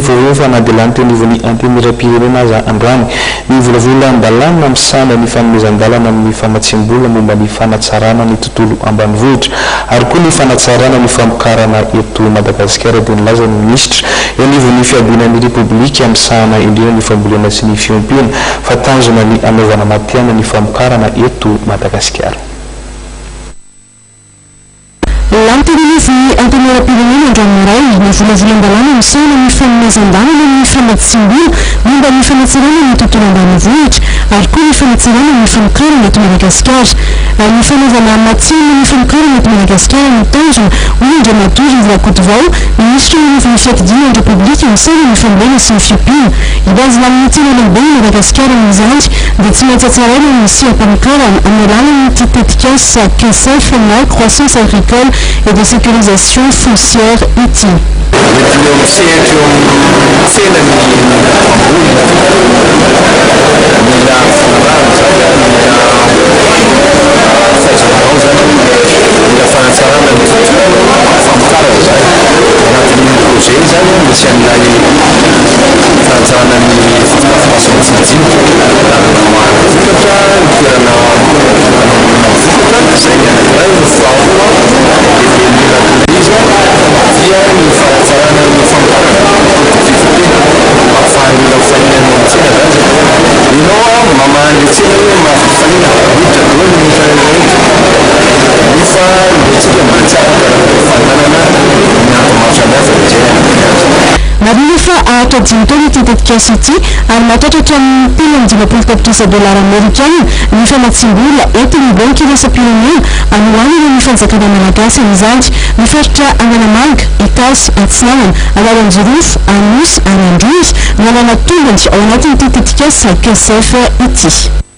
vaovao fa na dia lany teo anivon'ny Antenimierampirenena aza androany ny volavolan-dalàna misahana ny fanomezan-dalana amin'ny famatsiam-bola momba ny fanatsarana ny tontolo ambanivohitra ary koa ny fanatsarana ny famokarana eto Madagasikara dia nilaza ny minisitra eo anivon'ny fiadiana ny Repoblika misahana indrindra ny fambolena sy ny fiompiana fa tanjona ny hanaovana matihanina ny famokarana eto Madagasikara. Lany teny anivon'ny Antenimierampirenena androany maraina ny volavolan-dalàna misahana ny fanomezan-dalana ny famatsiam-bola momba ny fanatsarana ny tontolo ambanivohitra ary koa ny fanatsarana ny famokarana eto Madagasikara. Ny fanaovana matihanina ny famokarana eto Madagasikara no tanjona, hoy Andriamatoa Rivo Rakotovao, minisitra eo anivon'ny Fiadidiana ny Repoblika misahana ny fambolena sy ny fiompiana. Hibanjina amin'ny tsena lehibe i Madagasikara amin'izany dia tsy maintsy hatsaraina ny seha-pamokarana amin'ny alalan'ity tetikasa CASEF na Croissance Agricole et de Sécurisation Foncière ity. Mety eo amin'ny sehatra eo amin'ny tsena ny mpamboly, mila fanarahana izany, mila fahaiza-manao izany, mila fanatsarana ny tontolo famokarana izany. Anatin'iny projet iny izany misy an'ilay fanatsarana ny fotodrafitrasa majinika, lalana maro vokatra, ny toerana fanambolena vokatra, izay ny anankiray. Ny faharoa lehibe indrindra amin'ilay izy dia ny fanatsarana ny famokarana, productivité, mba ahafahan'ny olona mifaninana eo amin'ny tsena izany satria ianao mamaha an'ilay tsena hoe mahazo mifaninana, miditra daholo ny entana rehetra nefa ny antsika mbola tsy afaka ny fifaninanana ny antony maro samihafa dia izay ny anankiray azy. Marihina fa haharitra dimy taona ity tetikasa ity ary mahatratra hatramin'ny 53 tapitrisa dolara amerikana ny famatsiam-bola entin'ny Banky iraisam-pirenena hanohanana ny fanjakana malagasy amin'izany. Ny faritra Analamanga, Itasy, Atsinanana, Analanjirofo, Anosy ary Androy no hanana tombony ao anatin'ity tetikasa CASEF ity.